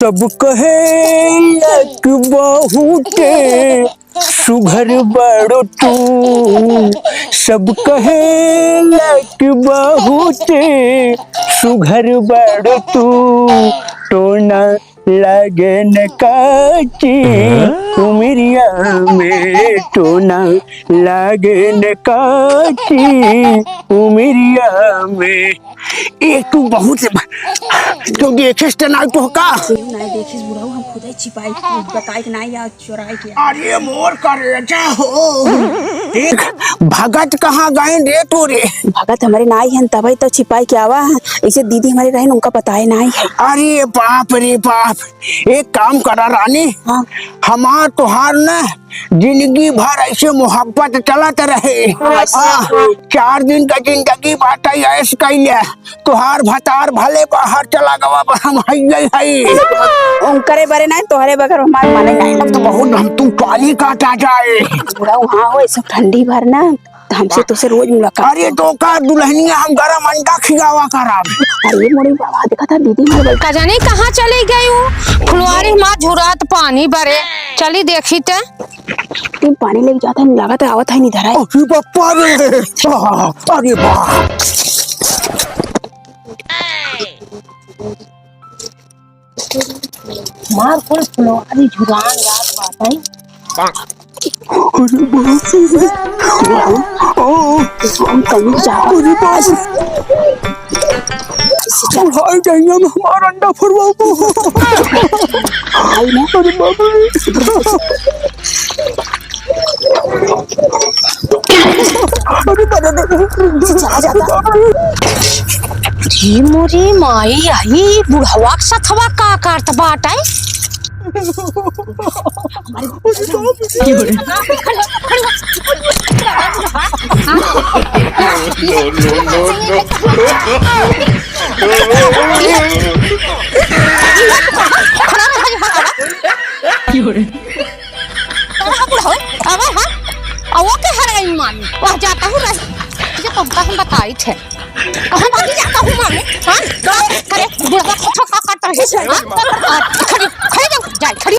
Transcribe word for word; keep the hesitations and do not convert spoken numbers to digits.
सब कहेला कि बहुते सुघर बाड़ू तू, सब कहेला कि बहुते सुघर बाड़ू तू, टोना लागे न काची उमिरिया में, टोना लागे न काची उमिरिया में। ए, तू बहुत से ब-, तू देखे से ना तोहका। केहू ना देखिस बुढ़ऊ, हम खुदे छिपाई के बताई के ना या चोराई के। अरे मोर करेजा हो। देख, भगत कहाँ गए रे तोरे? भगत हमरे ना आई हन, तबे तो छिपाई के आवा है। ऐसे दीदी हमरे रहन, उनका बताए ना आई है। अरे बाप रे बाप। एक काम करा रानी, हाँ। हमार तोहार न जिंदगी भर ऐसे मोहब्बत चलत रहे। अच्छा। आ, चार दिन का जिंदगी बाटे, ऐश कैले। तोहार भतार भले बाहर चला गवा, पर हम हइये हई। उनकरे बरे नहीं, तोहरे बगैर हमार माने नहीं। अब तो बहुत हम तू पानी काटा जाए। बुढ़ऊ हाँ हो, ऐसे ठंडी भर ना, तो हमसे तोसे रोज मुलाकात। अरे तो का दुल्हनिया हम गरम अंडा खियावा करब। अरे मोरे बाबा, देखा था दीदी मोरे बल- का जाने कहाँ चली गई हूँ। फुलवारी माँ झुरात पानी बरे। चली देखी ते। तुम पानी लेके जाता है, लागत है, आवत है, नहीं धरा है। अरे बापा रे। अरे बाप। मार कुल फुलवारी झुरान रात बाटे। अरे बाप रे। ओ, हम कहीं जा। अरे बाप रे। हाय, कहीं हम हमारा अंडा फुलवाओ। हाय ना। अरे बाप रे। अरे बाप रे। चला जाता। ई मोरी माई आई, बुढ़वा के सथवा का करत बाटे? अबे हाँ, अबो के हर गई मामी, वह जाता हूँ रह, ये तुमका हम बताई थे। हम अभी जाता हूँ मामी, हाँ? करे, बुढ़वा को ठोका काट रही है, हाँ? खड़ी, खड़ी जाओ, जाए, खड़ी।